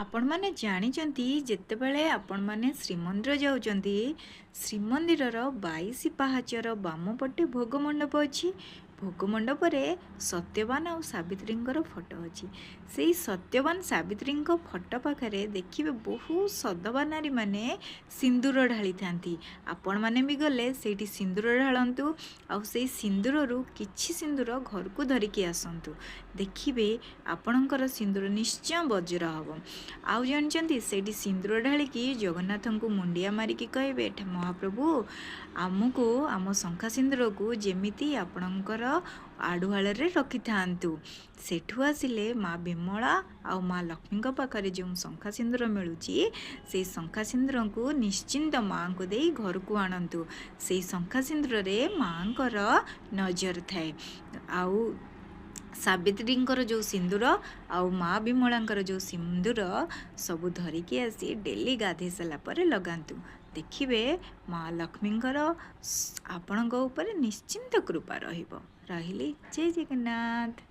ଆପଣମାନେ ଜାଣିଛନ୍ତି, ଯେତେବେଳେ ଆପଣମାନେ ଶ୍ରୀମନ୍ଦିର ଯାଉଛନ୍ତି, ଶ୍ରୀମନ୍ଦିରର 22 ପାହାଚର ବାମ ପଟେ ଭୋଗ ମଣ୍ଡପ ଅଛି। ଭୋଗ ମଣ୍ଡପରେ ସତ୍ୟବାନ ଆଉ ସାବିତ୍ରୀଙ୍କର ଫଟୋ ଅଛି। ସେଇ ସତ୍ୟବାନ ସାବିତ୍ରୀଙ୍କ ଫଟୋ ପାଖରେ ଦେଖିବେ ବହୁତ ସଧବା ନାରୀମାନେ ସିନ୍ଦୁର ଢାଳିଥାନ୍ତି। ଆପଣମାନେ ବି ଗଲେ ସେଇଠି ସିନ୍ଦୁର ଢାଳନ୍ତୁ ଆଉ ସେଇ ସିନ୍ଦୁରରୁ କିଛି ସିନ୍ଦୁର ଘରକୁ ଧରିକି ଆସନ୍ତୁ। ଦେଖିବେ ଆପଣଙ୍କର ସିନ୍ଦୁର ନିଶ୍ଚୟ ବଜ୍ର ହେବ। ଆଉ ଜାଣିଛନ୍ତି, ସେଇଠି ସିନ୍ଦୁର ଢାଳିକି ଜଗନ୍ନାଥଙ୍କୁ ମୁଣ୍ଡିଆ ମାରିକି କହିବେ, ମହାପ୍ରଭୁ, ଆମକୁ ଆମ ଶଙ୍ଖା ସିନ୍ଦୁରକୁ ଯେମିତି ଆପଣଙ୍କର ଆଢ଼ୁଆଳରେ ରଖିଥାନ୍ତୁ। ସେଠୁ ଆସିଲେ ମା ବିମଳା ଆଉ ମା ଲକ୍ଷ୍ମୀଙ୍କ ପାଖରେ ଯେଉଁ ଶଙ୍ଖା ସିନ୍ଦୁର ମିଳୁଛି, ସେଇ ଶଙ୍ଖା ସିନ୍ଦୁରକୁ ନିଶ୍ଚିନ୍ତ ମାଆଙ୍କୁ ଦେଇ ଘରକୁ ଆଣନ୍ତୁ। ସେଇ ଶଙ୍ଖା ସିନ୍ଦୁରରେ ମାଆଙ୍କର ନଜର ଥାଏ। ଆଉ ସାବିତ୍ରୀଙ୍କର ଯେଉଁ ସିନ୍ଦୁର ଆଉ ମା ବିମଳାଙ୍କର ଯେଉଁ ସିନ୍ଦୁର ସବୁ ଧରିକି ଆସି ଡେଲି ଗାଧୋଇ ସାରିଲା ପରେ ଲଗାନ୍ତୁ। ଦେଖିବେ ମା ଲକ୍ଷ୍ମୀଙ୍କର ଆପଣଙ୍କ ଉପରେ ନିଶ୍ଚିନ୍ତ କୃପା ରହିବ। ରହିଲି, ଜୟ ଜଗନ୍ନାଥ।